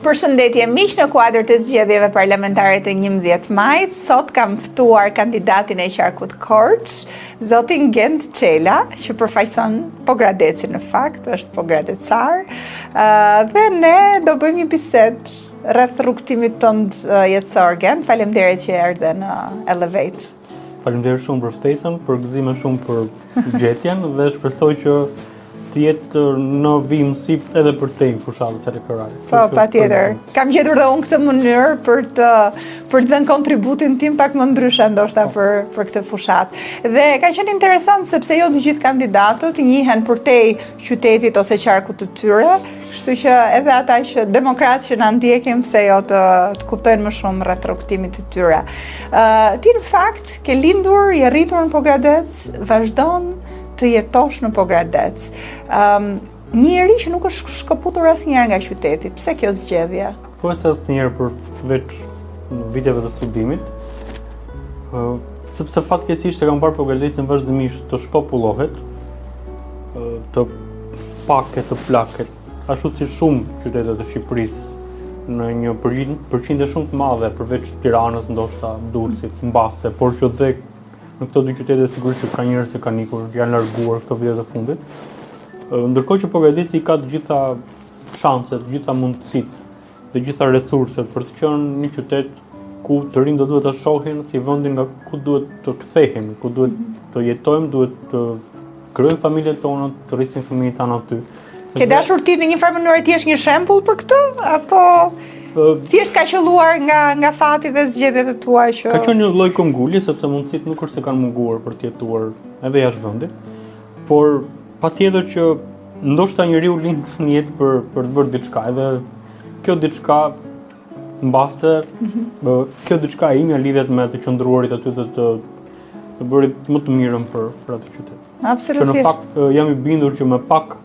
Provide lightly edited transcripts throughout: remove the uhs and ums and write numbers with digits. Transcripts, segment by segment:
Përshëndetje miq në kuadër të zgjedhjeve parlamentare të 11 majit, sot kam ftuar kandidatin e qarkut Korçë, zotin Gent Çela, që përfaqëson Pogradecin në fakt, është pogradecar, dhe ne do bëjmë një bisedë rreth rrugëtimit tënd jetësor Gent. Faleminderit që erdhe në Elevate. Faleminderit shumë për ftesën, përgëzime shumë për gjetjen dhe shpresoj që të jetë në vijimësi edhe përtej fushatës elektorale. Po, patjetër. Kam gjetur dhe unë këtë mënyrë për të për të dhënë kontributin tim pak më ndryshe ndoshta po. për për këtë fushatë. Dhe ka qenë interesant sepse jo të gjithë kandidatët njihen përtej qytetit ose qarkut të tyre, kështu që edhe ata që demokratë që na ndjekin pse jo të të kuptojnë më shumë rreth rrugëtimit të tyre. Ë uh, ti në fakt ke lindur, je rritur në Pogradec, vazhdon të jetosh në Pogradec. Ëm um, një njeri që nuk është shkëputur asnjëherë nga qyteti. Pse kjo zgjedhje? Po se asnjëherë përveç viteve të studimit. Ë sepse fatkeqësisht e kam parë Pogradecin vazhdimisht të shpopullohet, të paket, të plaket, ashtu si shumë qytete të Shqipërisë në një përqindje shumë të madhe përveç Tiranës ndoshta Durrësit, mbase, por që dhe Në këto dy qytete sigurisht që ka njerëz që kanë ikur, janë larguar këto vitet e fundit. Ndërkohë që Pogradeci ka të gjitha shanset, të gjitha mundësitë, të gjitha resurset për të qenë një qytet ku të rinjtë do duhet ta shohin si vendin nga ku duhet të kthehemi, ku duhet mhm. të jetojmë, duhet të krijojmë familjet tona, të rrisim fëmijët tanë aty. Ke dashur ti në një farë mënyre të jesh një shembull për këtë apo thjesht ka qëlluar nga nga fati dhe zgjedhjet e tua që Ka qenë një lloj këmbëngulje sepse mundësitë nuk është se kanë munguar për të jetuar edhe jashtë vendit, por patjetër që ndoshta njeriu lind në jetë për për të bërë diçka, edhe kjo diçka mbase mm -hmm. kjo diçka e imja lidhet me të qëndruarit aty dhe të të bërit më të mirën për për atë qytet. Absolutisht. Që në fakt jam i bindur që me pak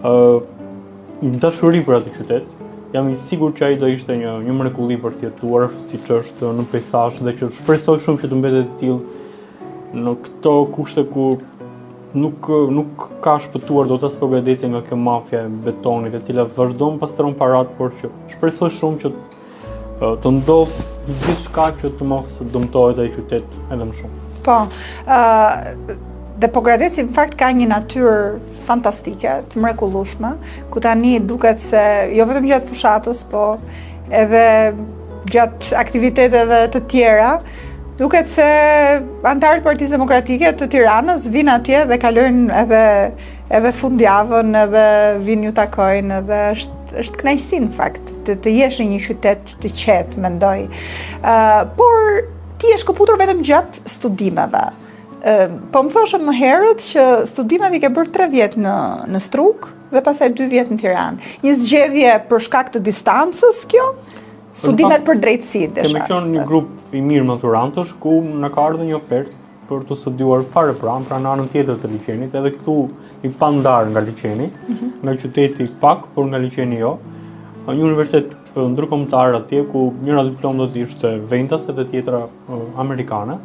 ë dashuri për atë qytet, jam i sigurt që ai do ishte një një mrekulli për të jetuar ashtu siç është në peisazh dhe që shpresoj shumë që të mbetet i tillë në këto kushte ku nuk nuk ka shpëtuar dot as Pogradeci nga kjo mafia e betonit e cila vazhdon pastron parat, por që shpresoj shumë që të ndodhë gjithçka që të mos dëmtohet ai qytet edhe më shumë. Po, ë dhe Pogradeci në fakt ka një natyrë fantastike, të mrekullueshme, ku tani duket se jo vetëm gjatë fushatës, po edhe gjatë aktiviteteve të tjera, duket se anëtarët e Partisë Demokratike të Tiranës vijnë atje dhe kalojnë edhe edhe fundjavën edhe vijnë ju takojnë edhe është është kënaqësi në fakt të, të jesh në një qytet të qetë, mendoj. Uh, por ti je shkëputur vetëm gjatë studimeve. Uh, po më thoshe më herët që studimet i ke bërë 3 vjet në në Strugë dhe pastaj 2 vjet në Tiranë. Një zgjedhje për shkak të distancës kjo? Studimet për drejtësi, desha. Kemi qenë një grup i mirë maturantësh ku na ka ardhur një ofertë për të studiuar fare pranë, pra në anën tjetër të liqenit, edhe këtu i pandarë nga liqeni, mm -hmm. nga qyteti pak, por nga liqeni jo. Një universitet ndërkombëtar atje ku njëra diplomë do të ishte vendase dhe tjetra amerikane.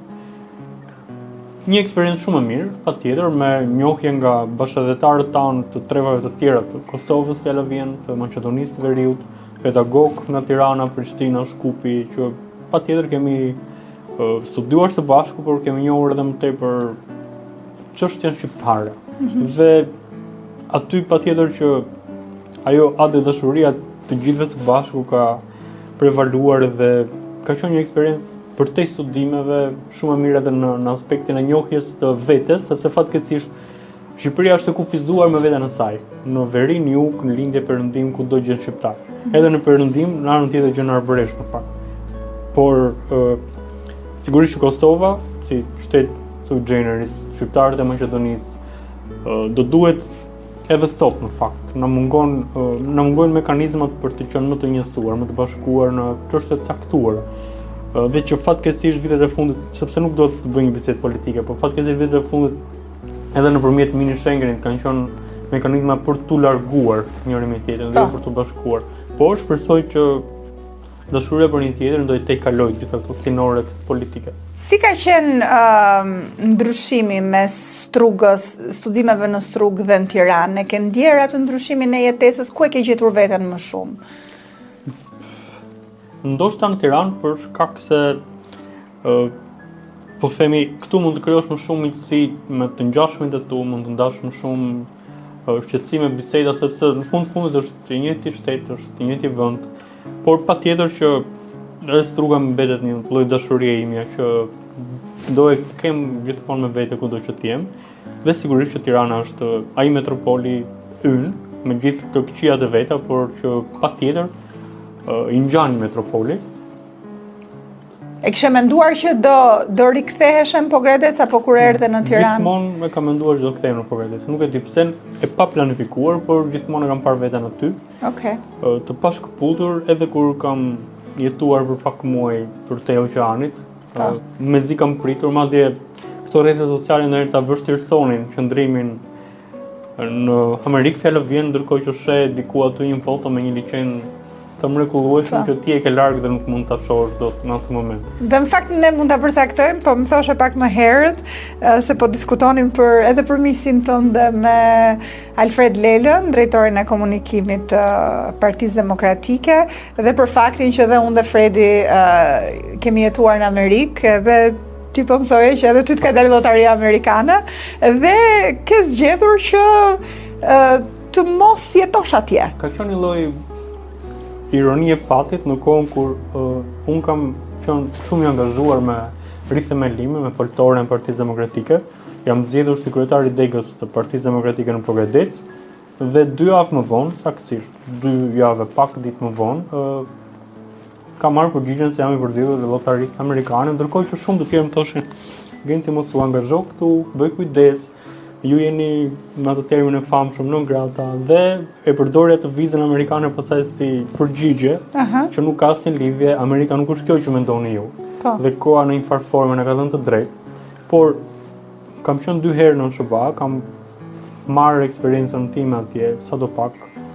Një eksperiencë shumë e mirë, patjetër me njohje nga bashkatdhetarët tanë të trevave të tjera të Kosovës, fjala vjen, të Maqedonisë të Veriut, pedagogë nga Tirana, Prishtina, Shkupi, që patjetër kemi studiuar së bashku, por kemi njohur edhe më tepër çështjen shqiptare. Mm -hmm. Dhe aty patjetër që ajo atdhedashuria të gjithëve së bashku ka prevaluar dhe ka qenë një eksperiencë përtej studimeve shumë e mirë edhe në në aspektin e njohjes të vetes, sepse fatkeqësisht Shqipëria është e kufizuar me veten e saj. Në veri, në jug, në lindje, perëndim, kudo gjen shqiptar. Edhe në perëndim, në anën tjetër gjen arbëresh në fakt. Por ë sigurisht që Kosova, si shtet sui generis, shqiptarët e Maqedonisë, do duhet edhe sot në fakt. Na mungon na mungojnë mekanizmat për të qenë më të njësuar, më të bashkuar në çështje të caktuara. Dhe që fatkeqësisht vitet e fundit, sepse nuk do të bëj një bisedë politike, por fatkeqësisht vitet e fundit edhe nëpërmjet mini Schengenit kanë qenë mekanizma për t'u larguar njëri me tjetrin dhe jo për t'u bashkuar. Por shpresoj që dashuria për një tjetrin do i tejkalojë gjitha këto sinoret politike. Si ka qenë uh, ndryshimi mes Strugës, studimeve në Strugë dhe në Tiranë? E ke ndjerë atë ndryshimin e jetesës, ku e ke gjetur veten më shumë? Ndoshta në Tiranë për shkak se ë po themi këtu mund të krijosh më shumë miqësi me të ngjashmit e tu, mund të ndash më shumë shqetësime, biseda sepse në fund të fundit është i njëjti shtet, është i njëjti vend. Por patjetër që edhe Struga mbetet një lloj dashurie imja që do e kem gjithmonë me vete kudo që të jem. Dhe sigurisht që Tirana është ai metropoli ynë, me gjithë të këqijat e veta, por që patjetër i ngjan një metropoli. E kishe menduar që do do riktheheshe në Pogradec apo kur erdhe në Tiranë? Gjithmonë e kam menduar që do kthehem në Pogradec. Nuk e di pse e pa planifikuar, por gjithmonë e kam parë veten aty. Okej. Okay. Të pashkëputur edhe kur kam jetuar për pak muaj përtej oqeanit, Po. Mezi kam pritur, madje këto rrjete sociale ndonjëherë ta vështirësonin qëndrimin në Amerikë fjala vjen ndërkohë që sheh diku aty një foto me një liqen të mrekullueshëm që ti e ke larg dhe nuk mund ta shohësh dot në atë moment. Dhe në fakt ne mund ta përcaktojmë, po më thoshe pak më herët se po diskutonim për edhe për miqësinë tënde me Alfred Lelën, drejtorin e komunikimit të Partisë Demokratike dhe për faktin që dhe unë dhe Fredi uh, kemi jetuar në Amerikë dhe ti po më thoje që edhe ty të ka dalë llotaria amerikane dhe ke zgjedhur që uh, të mos jetosh atje. Ka qenë një lloj ironie e fatit në kohën kur uh, unë kam qenë shumë i angazhuar me rithemelimin, me foltoren e Partisë Demokratike. Jam zgjedhur si kryetar i degës të Partisë Demokratike në Pogradec dhe dy javë më vonë, saktësisht, dy javë pak ditë më vonë, ë kam marrë përgjigjen se jam i përzgjedhur i llotarisë amerikane, ndërkohë që shumë të tjerë më thoshin, Genti mos u angazho këtu, bëj kujdes, ju jeni me atë termin e famshëm non grata dhe e përdori atë vizën amerikane pastaj si përgjigje, uh -huh. që nuk ka asnjë lidhje, Amerika nuk është kjo që mendoni ju. Po. Dhe koha në një farë forme na ka dhënë të drejtë. Por kam qenë dy herë në SHBA, kam marrë eksperiencën time atje, sado pak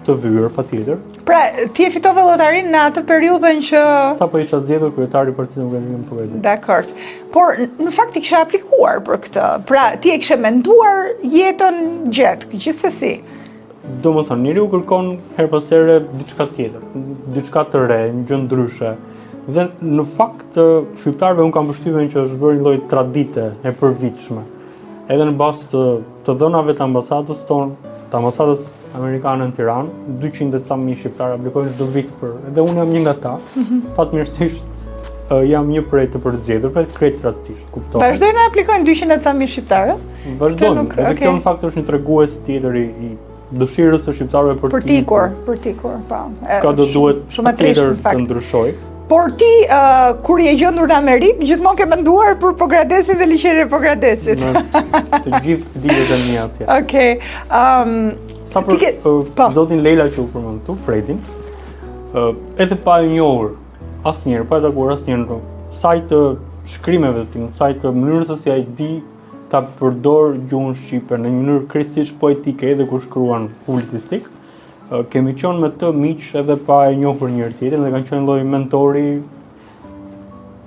të vyer patjetër. Pra, ti e fitove llotarinë në atë periudhën që sapo isha zgjedhur kryetari i Partisë Demokratike në Pogradec. Dakord. Por në fakt ti kishe aplikuar për këtë. Pra, ti e kishe menduar jetën gjetkë, gjithsesi. Domethënë, njeriu kërkon herë pas here diçka tjetër, diçka të re, një gjë ndryshe. Dhe në fakt, shqiptarëve unë kam përshtypjen që është bërë një lloj tradite e përvitshme. Edhe në bazë të të dhënave të ambasadës tonë, të ambasadës amerikane në Tiranë, 200 e ca mijë shqiptarë aplikojnë çdo vit për, edhe unë jam një nga ta. Mm -hmm. Fatmirësisht jam një prej të përzgjedhurve, krejt rastësisht, kuptohet. Vazhdojnë të aplikojnë 200 e ca mijë shqiptarë? Vazhdojnë, nuk, edhe okay. kjo në fakt është një tregues tjetër i, i dëshirës së shqiptarëve për të ikur, për të ikur, po. Ka do duhet shumë e trishtë në fakt të ndryshojë. Por ti, uh, kur je gjendur në Amerikë, gjithmonë ke menduar për Pogradecin dhe liqenin e Pogradecit. Në të gjithë ditët e mia atje. Okej. Okay. Um, Sa për ke... uh, po. zotin Lela që u përmend këtu, Fredin, uh, edhe pa e njohur asnjëherë, pa e takuar asnjëherë në sajë të shkrimeve të tij, në sajë të mënyrës se si ai di ta përdor gjuhën shqipe në një mënyrë krejtësisht poetike edhe kur shkruan publicistik. Kemi qenë me të miq edhe pa e njohur njëri tjetrin dhe kam qenë lloj mentori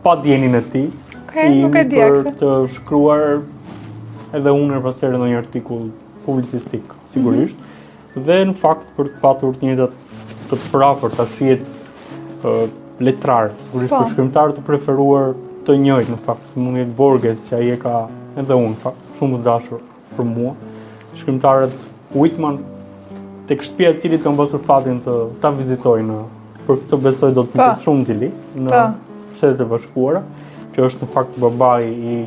pa dijeninë e tij. Okej, okay, nuk e di për të shkruar edhe unë herë pas here ndonjë artikull publicistik, sigurisht. Mm -hmm. Dhe në fakt për të patur të njëjtat të përafërta shijet letrare, sigurisht po. për shkrimtarë të preferuar të njëjtë në fakt, mund të jetë Borges që ai e ka edhe unë në fakt, shumë të dashur për mua. Shkrimtarët Whitman tek shtëpia e të cilit kam pasur fatin të ta vizitoj në për këtë besoj do të më ketë shumë zili në po. Shtetet e Bashkuara, që është në fakt babai i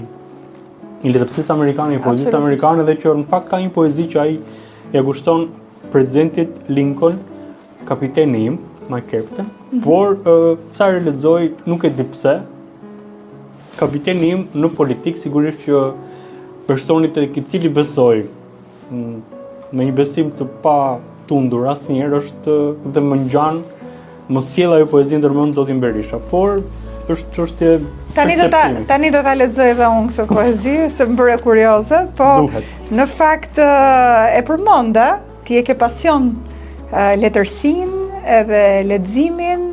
i letërsisë amerikane, i poezisë amerikane dhe që në fakt ka një poezi që ai ia kushton presidentit Lincoln, kapiteni im, my captain, mm -hmm. por uh, sa herë lexoj, nuk e di pse, kapiteni im në politikë sigurisht që personi tek i cili besoj me një besim të patundur asnjëherë është dhe më ngjan më sjell ajo poezi ndërmend zotin Berisha, por është çështje Tani do ta tani do ta lexoj edhe unë këtë poezi se më bëre kurioze, po Duhet. në fakt e përmende, ti e ke pasion letërsinë edhe leximin.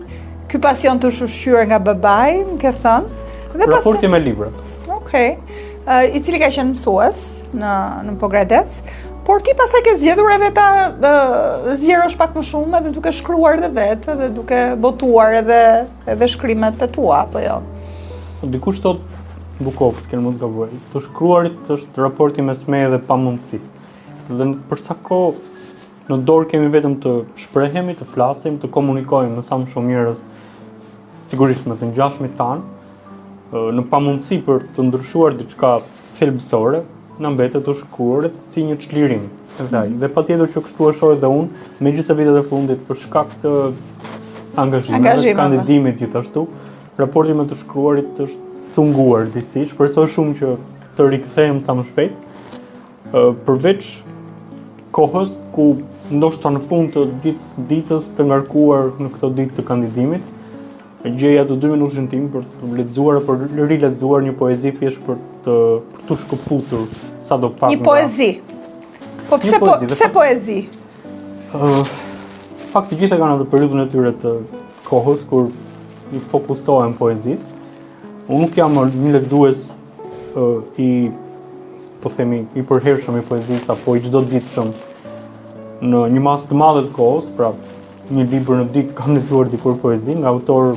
Ky pasion të është ushqyer nga babai, më ke thënë. Dhe raporti me librat. Okej. Okay. I cili ka qenë mësues në në Pogradec. Por ti pastaj ke zgjedhur edhe ta uh, zgjerosh pak më shumë edhe duke shkruar edhe vetë edhe duke botuar edhe edhe shkrimet e tua apo jo. Po dikush thotë Bukovski, në mos gaboj. Të shkruarit është raporti mes meje dhe pamundësisë. Dhe për sa kohë në dorë kemi vetëm të shprehemi, të flasim, të komunikojmë me sa më shumë njerëz, sigurisht me të ngjashmit tanë, në pamundësi për të ndryshuar diçka thelbësore, na mbetet të shkruarit si një çlirim. Edhe ai. Dhe patjetër që kështu e shoh edhe unë, megjithëse vitet e fundit për shkak të angazhimeve, të kandidimit gjithashtu, raporti me të shkruarit është cunguar disi, shpresoj shumë që të rikthehem sa më shpejt. Përveç kohës ku ndoshta në fund të gjithë ditës të ngarkuar në këto ditë të kandidimit, gjej atë dy minutëshin tim për të lexuar apo rilexuar një poezi thjesht për të për t'u shkëputur sado pak. Një poezi. Po pse po pse poezi? Ë uh, fakt të gjithë e kanë atë periudhën e tyre të kohës kur i fokusohen poezisë. Unë nuk jam një lexues uh, i po themi i përhershëm i poezisë apo i çdoditshëm në një masë të madhe të kohës, pra Një libër në ditë kam lexuar dikur poezi nga autorë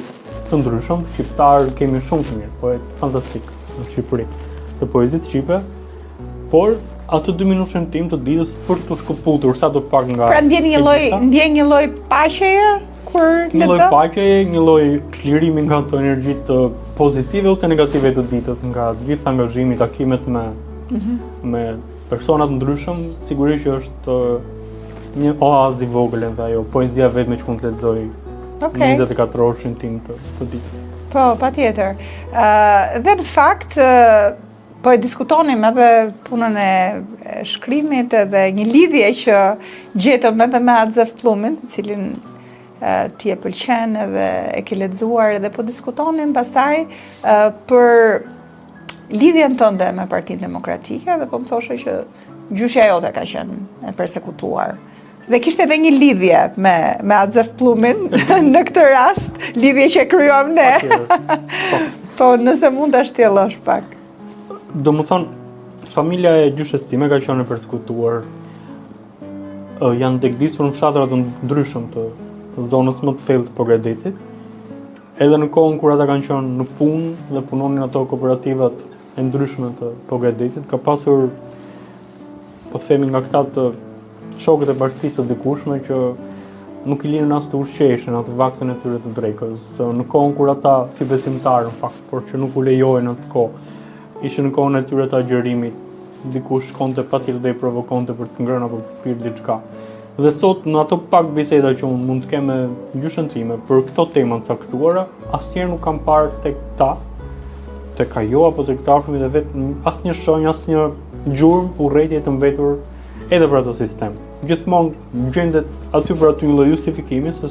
të ndryshëm, shqiptarë kemi shumë të mirë, poetë fantastikë në Shqipëri të poezisë shqipe, por atë dy minutëshin tim të ditës për t'u shkëputur sado pak nga Pra ndjen një lloj ndjen një lloj paqeje kur lexon? Një lloj paqeje, një lloj çlirimi nga ato energjitë pozitive ose negative të ditës, nga gjithë angazhimi, takimet me mm -hmm. me persona të ndryshëm, sigurisht që është një oaz i vogël edhe ajo, poezia e vetme që mund të lexoj okay. në 24 orëshin tim të, të ditës. Po, patjetër. Uh, dhe në fakt, uh, po e diskutonim edhe punën e shkrimit edhe një lidhje që gjetëm edhe me At Zef Pllumin, të cilin uh, ti e pëlqen edhe e ke lexuar edhe po diskutonim pastaj uh, për lidhjen tënde me Partinë Demokratike dhe po më thoshe që gjyshja jote ka qenë e persekutuar. Dhe kishte edhe një lidhje me me At Zef Pllumin në këtë rast, lidhje që e krijuam ne. Po. po nëse mund ta shtjellosh pak. Domethënë, familja e gjyshes time ka qenë e persekutuar. Janë degdisur në fshatra të ndryshëm të, të zonës më të thellë të Pogradecit. Edhe në kohën kur ata kanë qenë në punë dhe punonin ato kooperativat e ndryshme të Pogradecit, ka pasur po themi nga këta të shokët e partisë së dikurshme që nuk i linin as të ushqeheshin atë vaktin e tyre të drekës. Në kohën kur ata si besimtarë në fakt, por që nuk u lejohej në atë kohë, ishin në kohën e tyre të agjërimit, dikush shkonte patjetër dhe i provokonte për të ngrënë apo për të pirë diçka. Dhe sot në ato pak biseda që unë mund të kem me gjyshen time për këto tema të caktuara, asnjëherë nuk kam parë tek ta, tek ajo apo tek të afërmit e vet asnjë shenjë, asnjë gjurmë urrejtje të mbetur edhe për atë sistem. Gjithmonë gjendet aty për aty një lloj justifikimi se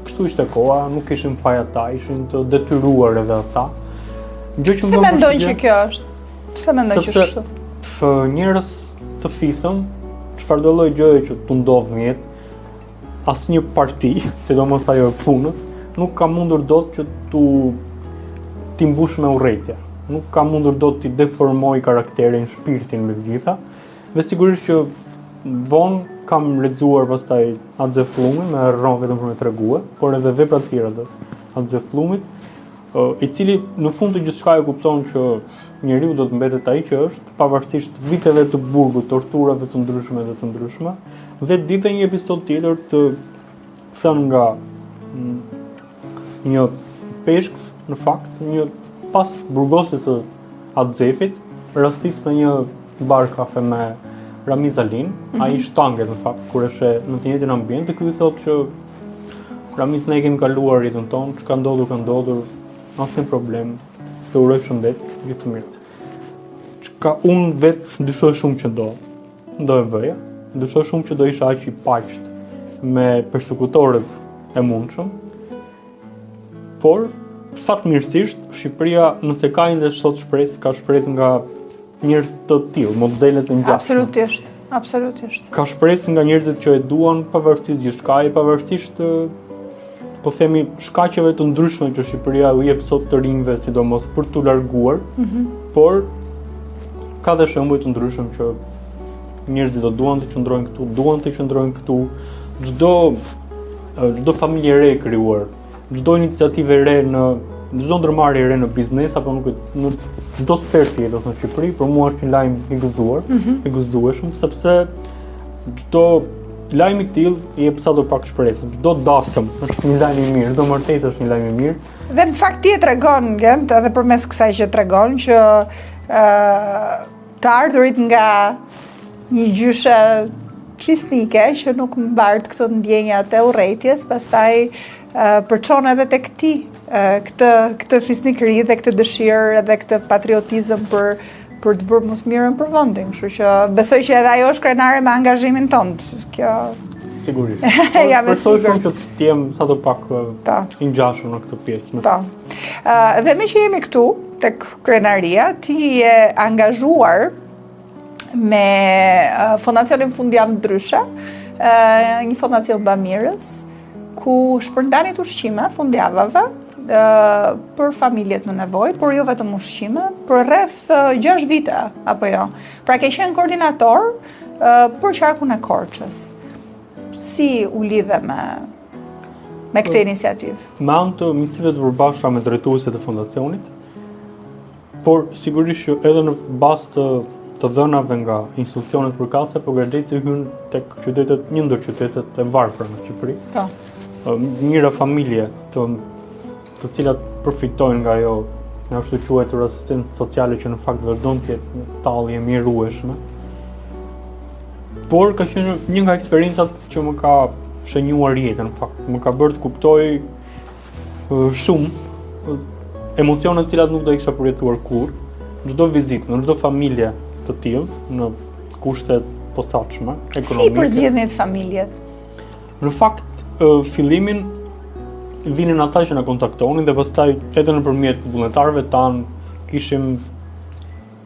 kështu ishte koha, nuk kishin faj ata, ishin të detyruar edhe ata. Gjë që më mendon që kjo është? Pse mendon që është kështu? Sepse njerëz të fisëm, çfarëdo lloj gjëje që t'u ndodh në jetë, asnjë parti, sidomos ajo e punës, nuk ka mundur dot që t'u t'i mbush me urrejtje. Nuk ka mundur dot t'i deformoj karakterin, shpirtin mbi të gjitha. Dhe sigurisht që vonë kam lexuar pastaj At Zef Pllumin, me rron vetëm për me tregue, por edhe vepra të tjera të At Zef Pllumit, i cili në fund të gjithçka e kupton që njeriu do të mbetet ai që është, pavarësisht viteve të burgut, torturave të ndryshme dhe të ndryshme, dhe di dhe një episod tjetër të thënë nga mm, një peshkëf, në fakt, një pas burgosjes së At Zefit, rastis në një bar kafe me Ramiz Alinë, mm -hmm. ai shtanget në fakt kur e sheh në të njëjtin ambient dhe ky i thotë që Ramiz ne kemi kaluar jetën tonë, ç'ka ndodhur ka ndodhur, asnjë problem, të uroj shëndet, gjithë të mirë. Çka unë vetë dyshoj shumë që do, do e bëja, dyshoj shumë që do isha aq i paqtë me persekutorët e mundshëm, por fatmirësisht Shqipëria nëse ka ende sot shpresë, ka shpresë nga njerëz të tillë, modele të ngjashme. Absolutisht, absolutisht. Ka shpresë nga njerëzit që e duan pavarësisht gjithçkaje, pavarësisht po themi shkaqeve të ndryshme që Shqipëria u jep sot të rinjve, sidomos për t'u larguar. Mm -hmm. Por ka dhe shembuj të ndryshëm që njerëzit do duan të qëndrojnë këtu, duan të qëndrojnë këtu. Çdo çdo familje e re e krijuar, çdo iniciativë e re në çdo ndërmarrje e re në biznes apo nuk në çdo sferë të jetës në Shqipëri, për mua është një lajm i gëzuar, mm -hmm. i gëzueshëm sepse çdo lajm i tillë i jep sado pak shpresë. Çdo dasëm është një lajm i mirë, çdo martesë është një lajm i mirë. Dhe në fakt ti e tregon Gent edhe përmes kësaj që tregon që ë të ardhurit nga një gjyshe fisnike që nuk mbart këto ndjenjat e urrejtjes, pastaj përçon edhe tek ti këtë këtë fisnikëri dhe këtë dëshirë edhe këtë patriotizëm për për të bërë më të mirën për vendin, kështu që besoj që edhe ajo është krenare me angazhimin tënd. Kjo sigurisht. Jam e sigurt shumë që të jem sado pak po. i ngjashëm në këtë pjesë. Po. Ë dhe meqë jemi këtu tek krenaria, ti je angazhuar me Fondacionin Fundjavë Ndryshe, një fondacion bamirës ku shpërndanit ushqime fundjavave për familjet në nevojë, por jo vetëm ushqime, për rreth 6 vite apo jo. Pra ke qenë koordinator për qarkun e Korçës. Si u lidhe me me këtë iniciativë? Me anë të miqësive të përbashkëta me drejtuesit e fondacionit, Por sigurisht që edhe në bazë të të dhënave nga institucionet përkatëse, Pogradeci hyn tek qytetet, një ndër qytetet e varfra në Shqipëri. Po. Mijëra familje të të cilat përfitojnë nga ajo nga ashtu quajtur asistencë sociale që në fakt vazhdon të jetë një tallje e mjerueshme. Por ka qenë një nga eksperiencat që më ka shënjuar jetën, në fakt, më ka bërë të kuptoj shumë emocione të cilat nuk do i kisha përjetuar kurrë. Në çdo vizitë, në çdo familje të tillë, në kushte të posaçme ekonomike. Si përzgjidhnit familjet? Në fakt, fillimin vinin ata që na kontaktonin dhe pastaj edhe nëpërmjet vullnetarëve tanë kishim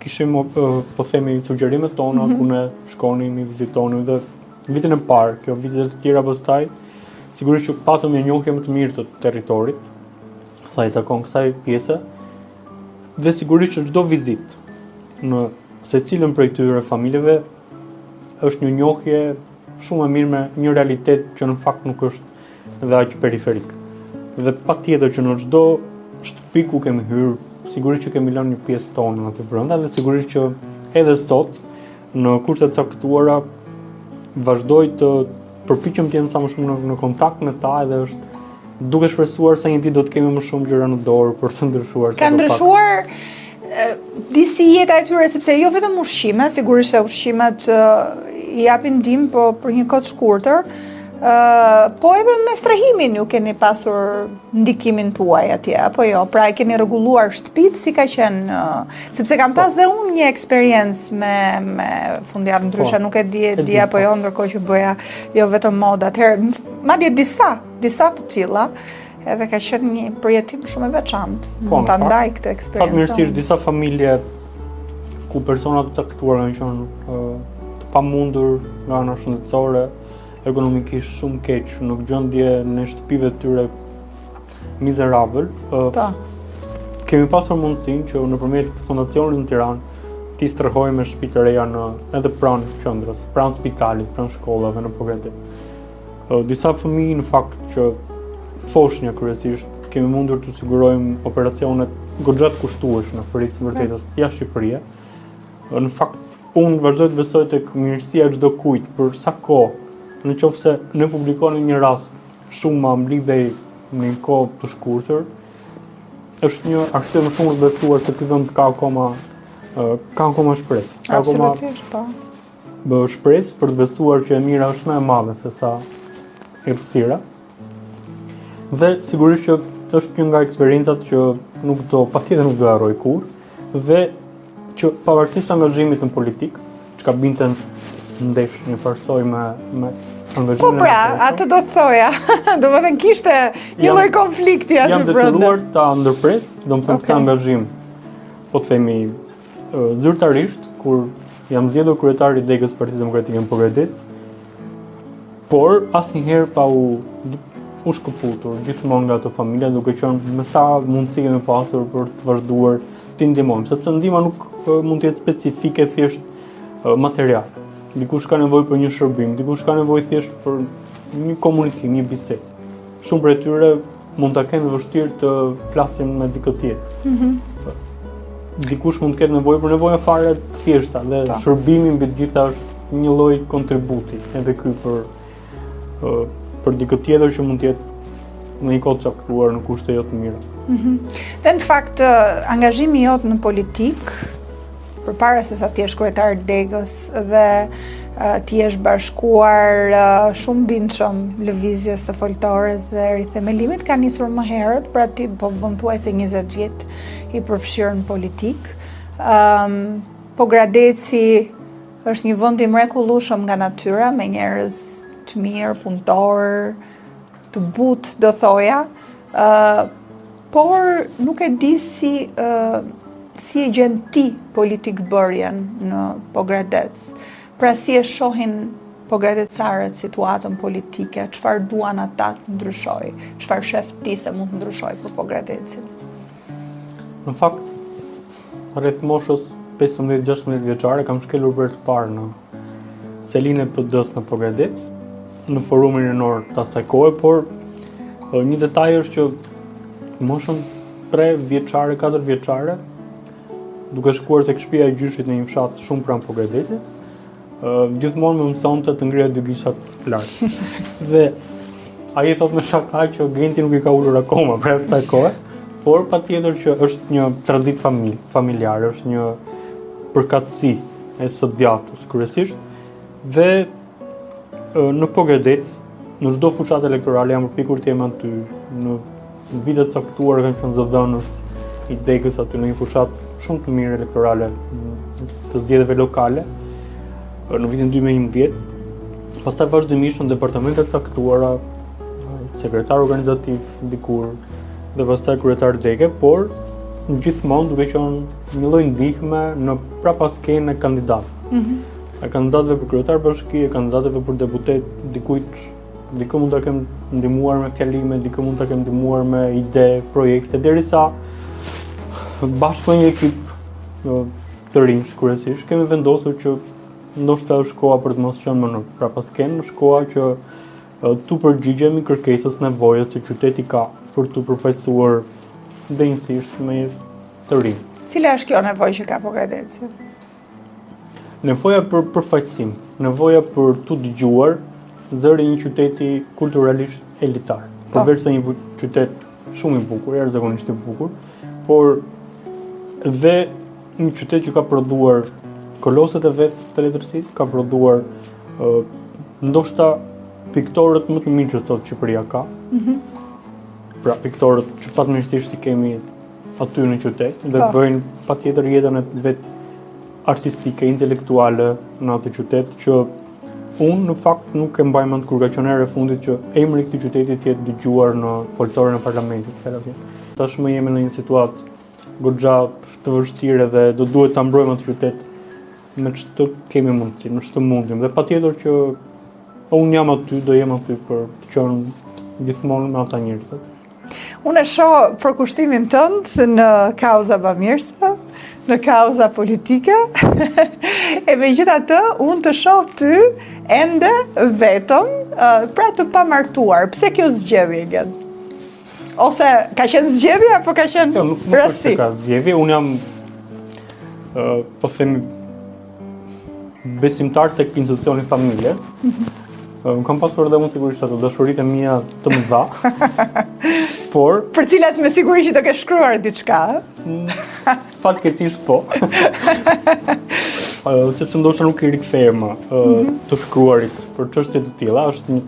kishim po themi sugjerimet tona mm -hmm. ku ne shkonim, i vizitonim dhe vitin e parë, kjo vitet e tjera pastaj Sigurisht që patëm një njohje më të mirë të territorit, sa i takon kësaj pjese, dhe sigurisht që çdo vizitë në secilën prej këtyre familjeve është një njohje shumë e mirë me një realitet që në fakt nuk është dhe aq periferik. Dhe patjetër që në çdo shtëpi ku kemi hyrë, sigurisht që kemi lënë një pjesë tonë aty brenda dhe sigurisht që edhe sot Në kushte të caktuara vazhdoj të përpiqem të jem sa më shumë në, në kontakt me ta edhe është duke shpresuar se një ditë do të kemi më shumë gjëra në dorë për të ndryshuar. Ka ndryshuar disi jeta e tyre sepse jo vetëm ushqime, sigurisht se ushqimet i japin ndihmë, po për një kohë të shkurtër, po edhe me strehimin ju keni pasur ndikimin tuaj atje, apo jo? Pra e keni rregulluar shtëpitë si ka qenë, sepse kam pas po. dhe unë një eksperiencë me me fundjavë ndryshe, po. nuk e di e di apo jo, ndërkohë që bëja jo vetëm modë atëherë, madje disa, disa të tilla, edhe ka qenë një përjetim shumë i veçantë. Po, Mund ta ndaj këtë eksperiencë. Fatmirësisht disa familje ku persona të caktuar kanë qenë të pamundur nga ana shëndetësore, ekonomikisht shumë keq, në gjendje në shtëpive të tyre mizerabël. Po. Kemi pasur mundësinë që nëpërmjet fondacionit në Tiranë t'i strehojmë me shtëpi të reja në edhe pranë qendrës, pranë spitalit, pranë shkollave në Pogradec. Disa fëmijë në fakt që foshnja kryesisht kemi mundur t'u sigurojmë operacionet goxha të kushtueshme për hir të vërtetës jashtë Shqipërie. Në fakt Unë vazhdoj të besoj tek mirësia e çdokujt për sa kohë, në qoftë se ne publikonim një rast, shuma mblidhej në një kohë të shkurtër, është një arsye më shumë të besuar se ky vend ka akoma ka akoma shpresë. Ka akoma Absolutisht, po. Bë shpresë për të besuar që e mira është më e madhe se sa errësira. Dhe sigurisht që është një nga eksperiencat që nuk do, patjetër nuk do harroj kurrë dhe që pavarësisht angazhimit në politikë, çka binte ndesh njëfarësoj me me angazhimin. Po pra, atë do të thoja. Domethënë kishte një lloj konflikti aty brenda. Jam detyruar ta ndërpres, domethënë okay. këtë angazhim. Po themi zyrtarisht kur jam zgjedhur kryetar i degës Partisë Demokratike në Pogradec, Por asnjëherë pa u u shkëputur gjithmonë nga ato familje duke qenë me sa mundësi kemi pasur për të vazhduar t'i ndihmojmë, sepse ndihma nuk mund të jetë specifike thjesht materiale. Dikush ka nevojë për një shërbim, dikush ka nevojë thjesht për një komunikim, një bisedë. Shumë prej tyre mund ta kenë vështirë të flasin me dikë tjetër. Mm -hmm. Dikush mund të ketë nevojë për nevoja fare të thjeshta dhe po. shërbimi mbi të gjitha është një lloj kontributi edhe ky për për dikë tjetër që mund të jetë në një kohë të caktuar në kushte jo të mira. Mm -hmm. Dhe në fakt angazhimi jot në politikë përpara se sa të jesh kryetar degës dhe të jesh bashkuar shumë bindshëm lëvizjes së foltores dhe rithemelimit ka nisur më herët, pra ti po bën thuajse 20 vjet i përfshirë në politikë. Um, Pogradeci është një vend i mrekullueshëm nga natyra me njerëz të mirë, punëtorë, të butë, do thoja, uh, por nuk e di si uh, si e gjen ti politikëbërjen në Pogradec. Pra si e shohin pogradecarët situatën politike, çfarë duan ata të ndryshojë, çfarë shef ti se mund të ndryshojë për Pogradecin? Në fakt, rreth moshës 15-16 vjeçare kam shkelur për herë të parë në selinë e PD-së në Pogradec, në forumin rinor të asaj kohe, por një detaj është që moshën 3 vjeçare, 4 vjeçare, duke shkuar tek shtëpia e gjyshit në një fshat shumë pranë Pogradecit, gjithmonë më mësonte të ngrija dy gishtat lart. Dhe ai e thotë me shaka që Genti nuk i ka ulur akoma prej asaj kohe, por patjetër që është një traditë familj, familjare, është një përkatësi e së djathtës kryesisht dhe në Pogradec, në çdo fushatë elektorale jam përpjekur të jem aty në vite të caktuara kam qenë zëdhënës i degës aty në një fushatë shumë të mirë elektorale të zgjedhjeve lokale në vitin 2011. Pastaj vazhdimisht në departamente të caktuara, sekretar organizativ dikur dhe pastaj kryetar dege, por gjithmonë duke qenë një lloj ndihme në prapaskenë e kandidatëve. Mm -hmm. E kandidatëve për kryetar bashkie, kandidatëve për deputet, dikujt Dikë mund ta kem ndihmuar me fjalime, dikë mund ta kem ndihmuar me ide, projekte, derisa bashkë me një ekip të rinjsh kryesisht, kemi vendosur që ndoshta është koha për të mos qenë më në prapaskenë, është koha që t'u përgjigjemi kërkesës nevojës që qyteti ka për t'u përfaqësuar denjësisht me të rinj. Cila është kjo nevojë që ka Pogradeci? Nevoja për përfaqësim, nevoja për t'u dëgjuar zëri i një qyteti kulturalisht elitar. Po. Përveç se një qytet shumë i bukur, jashtëzakonisht i bukur, por dhe një qytet që ka prodhuar kolosët e vet të letërsisë, ka prodhuar uh, ndoshta piktorët më të mirë që sot Shqipëria ka. Mm -hmm. Pra piktorët që fatmirësisht i kemi aty në qytet dhe po. bëjnë patjetër jetën e vet artistike, intelektuale në atë qytet që unë në fakt nuk e mbaj mend kur ka qenë hera e fundit që emri i këtij qyteti të jetë dëgjuar në foltoren e parlamentit, fjala vjen. Tashmë jemi në një situatë goxha të vështirë dhe do duhet ta mbrojmë atë qytet me ç'të kemi mundësi, me ç'të mundim dhe patjetër që unë jam aty, do jem aty për të qenë gjithmonë me ata njerëz aty. Unë e shoh përkushtimin tënd në kauza bamirëse, në kauza politike, e megjithatë, unë të shoh ty ende vetëm, pra të pamartuar. Pse kjo zgjedhje, Gent? Ose ka qenë zgjedhje, apo ka qenë jo, nuk, nuk rastësi? Ka zgjedhje, unë jam, po themi, besimtar tek institucioni familje. Mm -hmm. Kam pasur edhe unë sigurisht ato dashuritë e mia të mëdha. por për cilat me siguri që do kesh shkruar diçka. Mm, fatkeqësisht po. Sepse ndoshta nuk i rikthehem më mm -hmm. të shkruarit për çështje të tilla, është një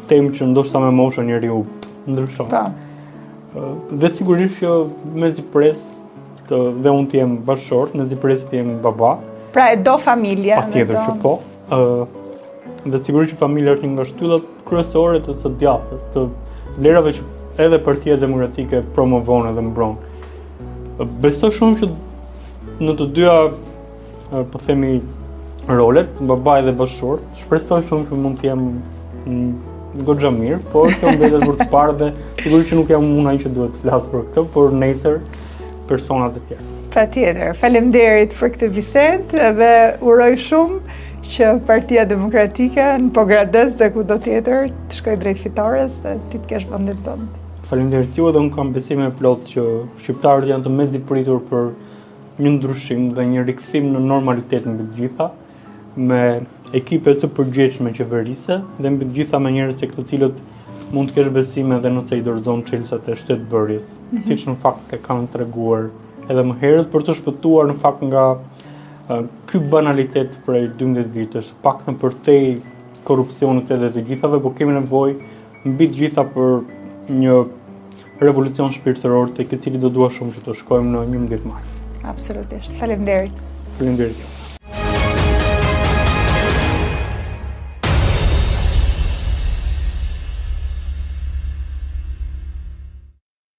temë që ndoshta me moshën njeriu ndryshon. Po. Dhe sigurisht që mezi pres të dhe unë të jem bashkëshort, mezi pres të jem baba. Pra e do familjen. Patjetër që po. Ë dhe sigurisht që familja është një nga shtyllat kryesore të së djathtës, të vlerave që edhe Partia Demokratike promovon edhe mbron. Besoj shumë që në të dyja po themi rolet, babai dhe bashkëshort, shpresoj shumë që mund të jem goxha mirë, por kjo mbetet për të parë dhe sigurisht që nuk jam unë ai që duhet të flas për këtë, por nesër personat e tjerë. Patjetër, faleminderit për këtë bisedë dhe uroj shumë që Partia Demokratike në Pogradec dhe kudo tjetër të shkojë drejt fitores dhe ti të kesh vendin tënd. Faleminderit ju edhe unë kam besimin e plotë që shqiptarët janë të mezi pritur për një ndryshim dhe një rikthim në normalitet mbi të gjitha me ekipe të përgjegjshme qeverisëse dhe mbi të gjitha me njerëz tek të cilët mund të kesh besim edhe nëse i dorëzon çelësat e shtetbërjes, mm -hmm. siç në fakt e kanë treguar edhe më herët për të shpëtuar në fakt nga ky banalitet prej 12 vitesh, të paktën përtej korrupsionit edhe të gjithave, po kemi nevojë mbi të gjitha për një revolucion shpirtëror tek i cili do dua shumë që të shkojmë në 11 maj. Absolutisht. Faleminderit. Faleminderit.